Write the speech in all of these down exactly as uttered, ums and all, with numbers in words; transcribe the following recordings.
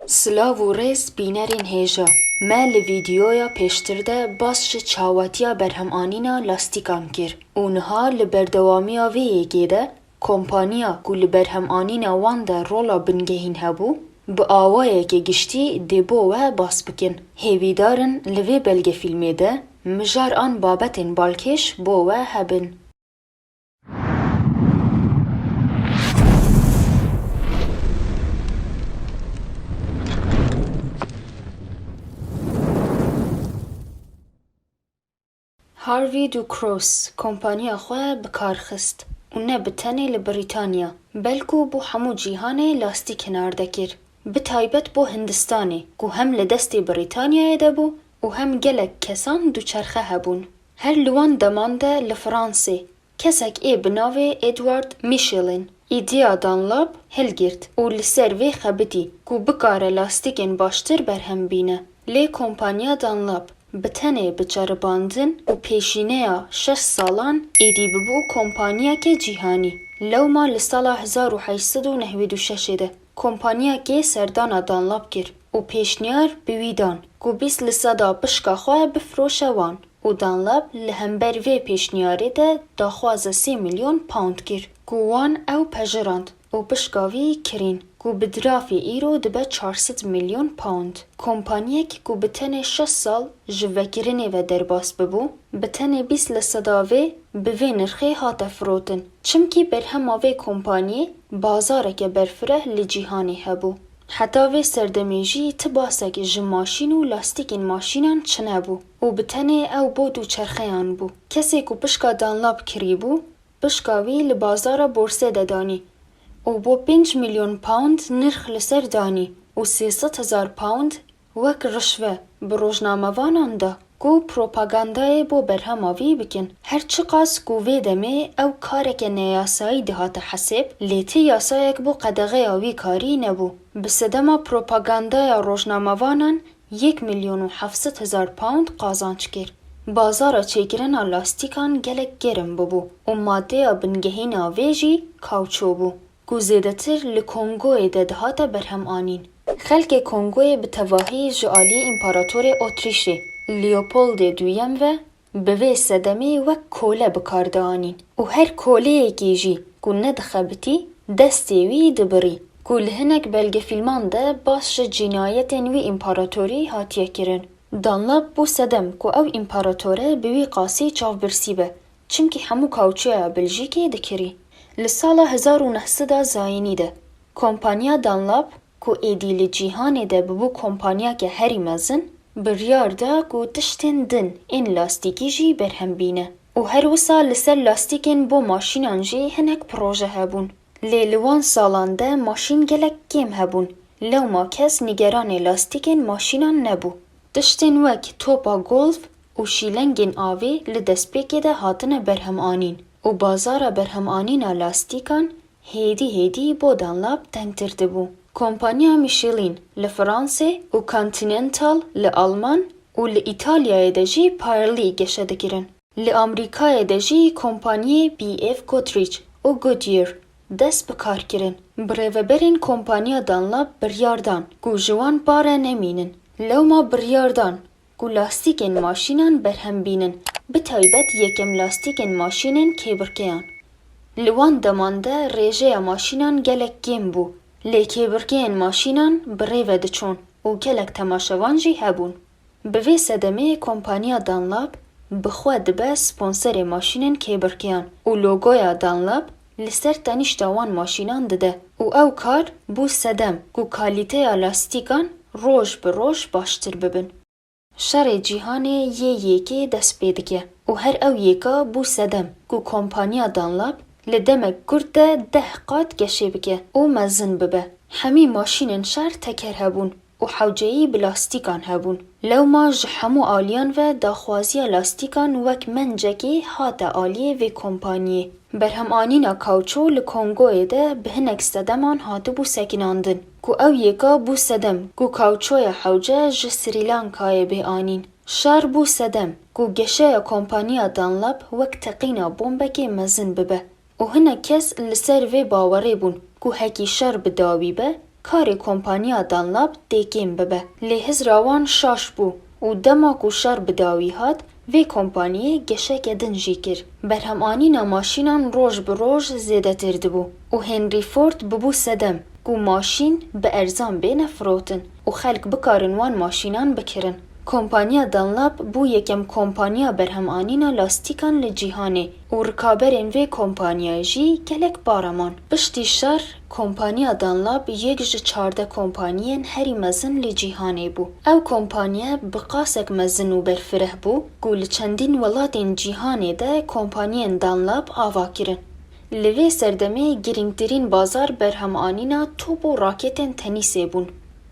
Silav û rêz bînerên hêja. Me li vîdeoya pêştir de bas ji çawatiya berhemanîna lastîkan kir û niha li berdewamiya vê yekê de kompaniya ku li berhemanîna wan de rola bingehîn hebû, bi awayeke giştî dê bo we bas bikin. Hêvîdar in li vê belgefîlmê de mijar an babetên balkêş bo we hebin. Harvey Ducros kompaniya xwe bi kar xist û ne bi tenê li Brîtanya, belkû bo hemû cîhanê lastîk hinar dekir. Bi taybet bo Hindistanê, ku hem li destê Brîtanyayê de bû û hem gelek kesan duçerxe hebûn. Her li wan deman de li Fransê, kesek ê bi navê Edward Michelin îdiya Dunlop hilgirt û li ser vê xebitî ku bikare lastîkên baştir berhem bîne. Lê kompaniya Dunlop bi tenê bi ceribandin û pêşîneya şeş salan êdî bibû kompaniyeke cîhanî. Lewma li sala hezar û heşt sed û nehwêd û şeş de kompaniyekê serdana Dunlop kir û pêşniyar bi wî dan ku bîst li seda pişka xwe bifroşe wan. Û Dunlop li hember vê pêşniyarê de daxwaza sê milyon pound kir, ku wan ew pejirand û pişka vî kirîn, ku bi dirafê îro dibe çar sed milyon pound. Kompaniyek ku bi tenê şeş sal ji vekirinê ve derbas bibû, bi tenê bîst li seda vê bi vê nirxê hate firotin, çimkî berhema vê kompaniyê bazareke berfireh li cîhanê hebû. Heta vê serdemê jî ti basek ji maşîn û lastîkên maşînan çinebû û bi tenê ew bo dûçerxeyan bû. Kesê ku pişka Dunlop kirîbû, pişka wî li bazara borsê de danî û bo pênc milyon pound nirx li ser danî û sê sed hezar pound wek rişve bi rojnamevanan da ku propagandayê bo berhema vî bikin. Her çiqas ku vê demê ew kareke neyasayî dihate hesêb, lê ti yasayek bo qedexeya wî karî nebû. Bi sedema propagandaya rojnamevanan yek milyon û heft sed hezar pound qazanç kir. Bazara çêkirina lastîkan gelek germ bibû û madeya bingehîna vê jî kawço bû, ku zêdetir li Kongoyê de dihate berhemanîn. Xelkê Kongoyê bi tevahî ji aliyê împaratorê Otrîşê Leopoldê Duyem ve bi vê sedemê wek kole bi kar dianîn û her koleyekî jî ku nedixebitî, destê wî dibirî, ku li hinek belgefîlman de bas ji cînayetên wî împaratorî hatiye kirin. Dunlop bû sedem ku ew împaratore bi wî qasî çavbirsî be, çimkî hemû kawçoya Beljîkê dikirî. Li sala hezar û neh sed a zayînî de, kompaniya Dunlop, ku êdî li cîhanê de bûbû kompaniyeke herî mezin, biryar da ku tiştên din ên lastîkî jî berhem bîne. Û her wisa li ser lastîkên bo maşînan jî hinek proje hebûn. Lê li wan salan de maşîn gelek kêm hebûn. Lewma kes nîgeranê lastîkên maşînan nebû. Tiştên wek topa golf û şîlengên avê li destpêkê de hatine berhemanîn û bazara berhemanîna lastîkan hêdî hêdî bo Dunlop tengtir dibû. Kompaniya Michelin li Fransê û Continental li Alman û li Îtalyayê de jî Pirelli geşe dikirin. Li Amerîkayê de jî kompaniyê B F Goodrich û Goodyear dest bi kar kirin. Birêveberên kompaniya Dunlop biryar dan ku ji wan pare nemînin. Lewma biryar dan ku lastîkên maşînan berhem bînin, bi taybet yekem lastîkên maşînên kêbirkeyan. Li wan deman de rêjeya maşînan gelek kêm bû, lê kêbirkeyên maşînan bi rê ve diçûn û gelek temaşevan jî hebûn. Bi vê sedemê kompaniya Dunlop bi xwe dibe sponserê maşînên kêbirkeyan û logoya Dunlop li ser tenişta wan maşînan dide û ew kar bû sedem ku kalîteya lastîkan roj bi roj baştir bibin. Şerê Cîhanê yê Yekê dest pê dike û her ew yeka bû sedem ku kompaniya Dunlop li demek kurt de deh qat geşê bike û mezin bibe. Hemî maşînên şer teker hebûn û hewceyî bi lastîkan hebûn. Lewma ji hemû aliyan ve daxwaziya lastîkan wek mencekê hate aliyê vê kompaniyê. Berhemanîna kawço li Kongoyê de bi hinek sedeman hatibû sekinandin, ku ew yeka bû sedem ku kawçoya hewce ji Srî Lankayê bê anîn. Şer bû sedem ku geşeya kompaniya Dunlop wek teqîna bombekê mezin bibe û hinek kes li ser vê bawerê bûn ku hekî şer bi dawî be, karê kompaniya Dunlop dê kêm bibe. Lê hizra wan şaş bû û dema ku şer bi dawî hat, vê kompaniyê geşeke din jî kir. Berhemanîna maşînan roj bi roj zêdetir dibû û Henry Ford bibû sedem ku maşîn bi erzan bêne firotin û xelk bikarin wan maşînan bikirin. Kompaniya Dunlop bû yekem kompaniya berhemanîna lastîkan li cîhanê û rikaberên vê kompaniyayê jî gelek bare man. Piştî şer, kompaniya Dunlop yek ji çardeh kompaniyên herî mezin li cîhanê bû. Ew kompaniye bi qasek mezin û berfireh bû ku li çendîn welatên cîhanê de kompaniyên Dunlop ava kirin. Li vê serdemê girîngtirîn bazar berhemanîna top û raketên tenîsê bûn.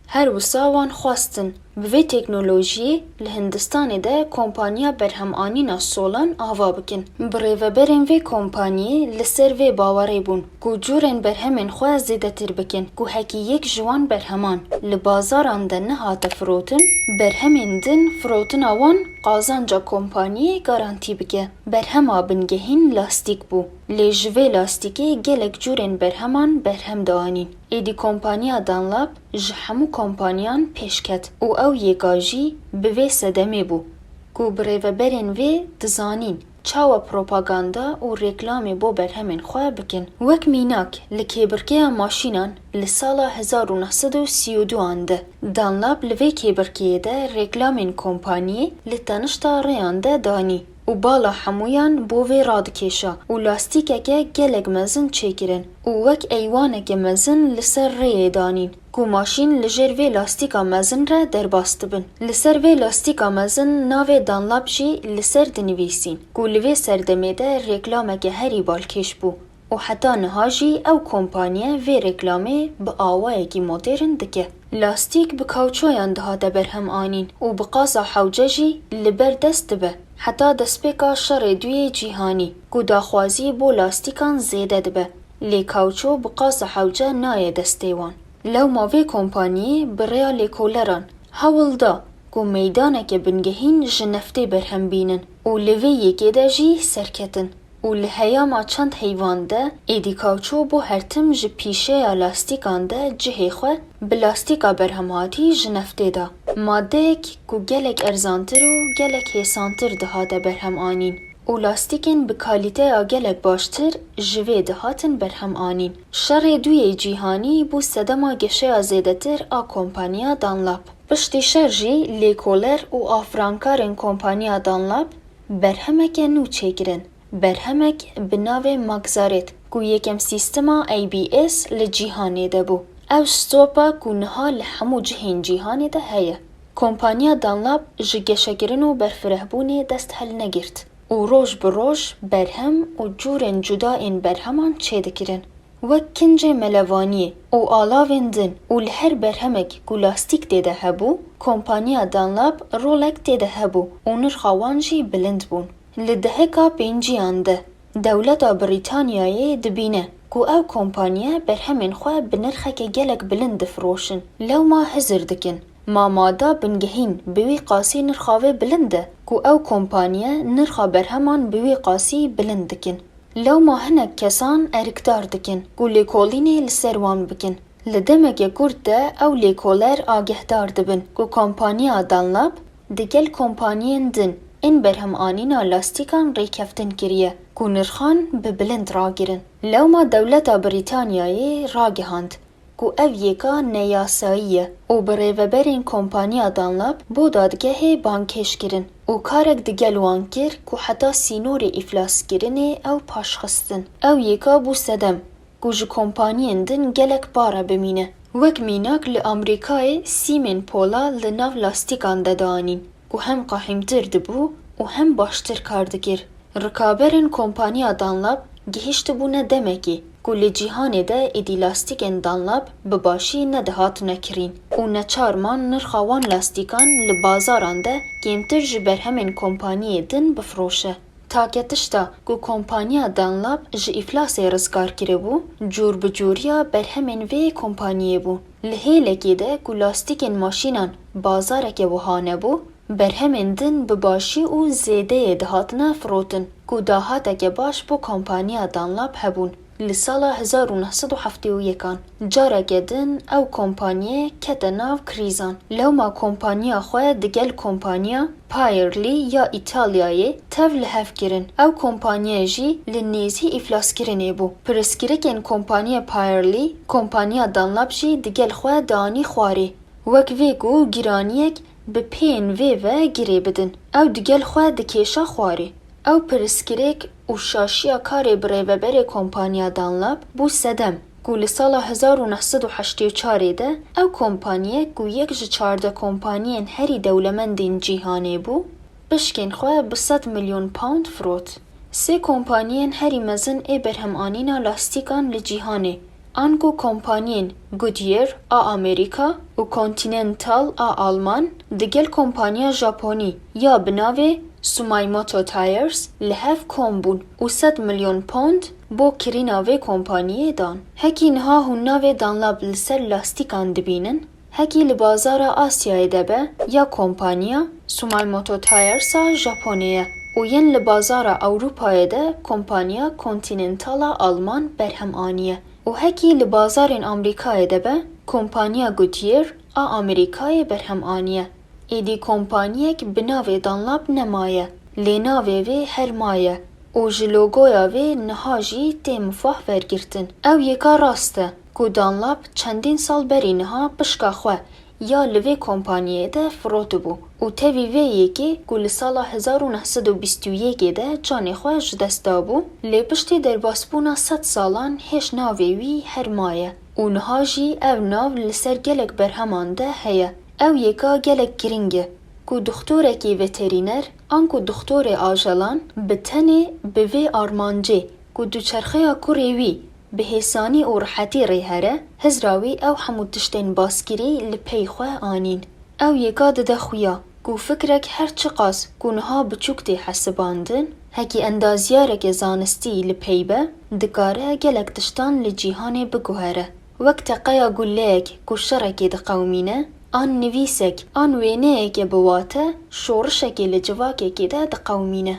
Her wisa wan xwestin bi vê teknolojiyê li Hindistanê de kompaniya berhemanîna solan ava bikin. Birêveberên vê kompaniyê li ser vê bawerê bûn ku curên berhemên xwe zêdetir bikin ku hekî yek ji wan berheman li bazaran de nehate firotin, berhemên din firotina wan qazanca kompaniyê garantî bike. Berhema bingehîn lastîk bû, lê ji vê lastîkê gelek curên berheman berhem dianîn. Êdî kompaniya Dunlop ji hemû kompaniyan pêş ket û ew yeka jî bi vê sedemê bû ku birêveberên vê dizanîn çawa propaganda û reklamê bo berhemên xwe bikin. Wek mînak, li kêbirkeya maşînan li sala hezar û neh sed û sî û duan de Dunlop li vê kêbirkeyê de reklamên kompaniyê li tenişta rêyan de danî û bala hemûyan bo vê radikêşa û lastîkeke gelek mezin çêkirin û wek eywaneke mezin li ser rêyê danîn ku maşîn li jêr vê lastîka mezin re derbas dibin. Li ser vê lastîka mezin navê Dunlop jî li ser dinivîsîn ku li vê serdemê de reklameke herî balkêş bû û heta niha jî ew kompaniye vê reklamê bi awayekî modern dike. Lastîk bi kawçoyan dihate berhem anîn û bi qaza hewce jî li ber dest dibe. Heta destpêka Şerê Duyê Cîhanî ku daxwazî bo lastîkan zêde dibe, lê kawço bi qaza hewce nayê destê wan. Lewma vê kompaniyê bi rêya lêkoleran hewl da ku meydaneke bingehîn ji neftê berhem bînin û li vê yekê de jî serketin û li heyama çend heyvan de êdî kawço bo her tim ji pîşeya lastîkan de cihê xwe bi lastîka berhemhatî ji neftê da. Madeyek ku gelek erzantir û gelek hêsantir dihate berhem anîn û lastîkên bi kalîteya gelek baştir ji vê dihatin berhem anîn. Şerê Duyê Cîhanî bû sedema geşeya zêdetir a kompaniya Dunlop. Piştî şer jî lêkoler û afrankarên kompaniya Dunlop berhemeke nû çêkirin. Berhemek bi navê Maxaret ku yekem sîstema A B S li cîhanê de bû. Ew stopa ku niha li hemû cihên cîhanê de heye. Kompaniya Dunlop ji geşekirin û berfirehbûnê dest helnegirt û roj bi roj berhem û curên cuda ên berheman çêdikirin. Wek kincê melevaniyê û alavên din û li her berhemek ku lastîk tê de hebû, kompaniya Dunlop rolek tê de hebû û nirxa wan jî bilind bûn. Li deheka pênciyan de dewleta Brîtanyayê dibîne ku ew kompaniye berhemên xwe bi nirxeke gelek bilind difiroşin. Lewma hizir dikin. Ma mada bingehîn bi wî qasî nirxa vê bilind e ku ew kompaniye nirxa berheman bi wî qasî bilind dikin. Lewma hinek kesan erikdar dikin ku lêkolînê li ser wan bikin. Li demeke kurt de ew lêkoler agehdar dibin ku kompaniya Dunlop digel kompaniyên din ên berhemanîna lastîkan rêkeftin kiriye ku nirxan bi bilind ragirin. Lewma dewleta Brîtanyayê ragihand ku ev yeka neyasayî ye û bi rêveberên kompaniya Dunlop bo dadgehê bangkêş kirin û karek digel wan kir ku heta sînorê îflaskirinê ew paşxistin. Ew yeka bû sedem ku ji kompaniyên din gelek pare bimîne. Wek mînak li Amerîkayê sîmên pola li nav lastîkan de dianîn ku hem qehîmtir dibû û hem baştir kar dikir. Rikaberên kompaniya Dunlop gihîştibûne demekê ku li cîhanê de êdî lastîkên Dunlop bi başî nedihatine kirîn û neçar man nirxa wan lastîkan li bazaran de kêmtir ji berhemên kompaniyê din bifiroşe. Take tişta ku kompaniya Dunlop ji îflasê rizgar kiribû, cûrbicûriya berhemên vê kompaniyê bû. Li hêlekê de ku lastîkên maşînan bazareke wiha nebû, berhemên din bi başî û zêdeyê dihatine firotin ku dahateke baş bo kompaniya Dunlop hebûn. Li sala hezar û neh sed û heftê û yekan, careke din ew kompaniye kete nav krîzan. Lewma kompaniya xwe digel kompaniya Peyerli ya Îtalyayê tev li hev kirin. Ew kompaniye jî li nêzî îflaskirinê bû. Pirsgirêkên kompaniya Peyerli, kompaniya Dunlop jî digel xwe danî xwarê. Wek vê ku giraniyek bi pêyên vê ve girê bidin, ew digel xwe dikêşa xwarê. Ew pirsgirêk û şaşiya karê birêveberê kompaniya Dunlop bû sedem, ku li sala hezar û neh sed û heştê û çarê de ew kompaniye ku yek ji çardeh kompaniyên herî dewlemendên cîhanê bû, pişkên xwe bi sed milyon pound firot. Sê kompaniyên herî mezin ê berhemanîna lastîkan li cîhanê, anku kompaniyên Goodyear a Amerîka û Continental a Alman, digel kompaniya Japonî ya bi navê Sumaimoto Tires li hev kom bûn û sed milyon pound bo kirîna vê kompaniyê dan. Hekî niha hûn navê Dunlop li ser lastîkan dibînin, hekî li bazara Asyayê de be ya kompaniya Sumaimoto Tires a Japonê ye û yên li bazara Ewropayê de kompaniya Continental a Alman berhem aniye û hekî li bazarên Amerîkayê de be kompaniya Goodyear a Amerîkayê berhem aniye. Êdî kompaniyek bi navê Dunlop nemaye, lê navê vê her maye û ji logoya vê niha jî tê mifah wergirtin. Ew yeka rast e ku Dunlop çendîn sal berî niha pişka xwe ya li vê kompaniyê de firotibû û tevî vê yekê ku li sala hezar û neh sed û bîst û yekê de canê xwe ji dest dabû, lê piştî derbasbûna sed salan hêj navê wî her maye û niha jî ev nav li ser gelek berheman de heye. Ew yeka gelek giring e ku dixtorekî veterîner anku dixtorê ajelan bi tenê bi vê armancê ku duçerxeya kurê wî bi hêsanî û rihetî rê here, hizra wî ew hemû tiştên baskirî li pey xwe anîn. Ew yeka dide xuya ku fikrek her çiqas ku niha biçûk tê hesibandin, hekî endaziyareke zanistî li pey be, dikare gelek tiştan li cîhanê biguhere. Wek teqeya guleyek ku şerekê diqewimîne, an nivîsek, an wêneyeke bi wate şorişekê li civakekê de diqewimîne.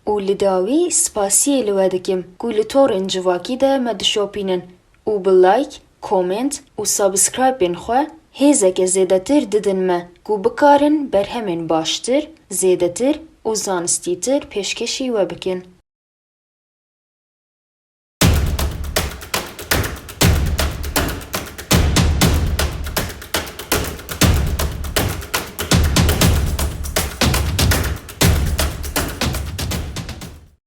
Û li dawî spasiyê li we dikim ku li torên civakî de me dişopînin û bi like, comment û subscribên xwe hêzeke zêdetir didin me ku bikarin berhemên baştir, zêdetir û zanistîtir pêşkêşî we bikin.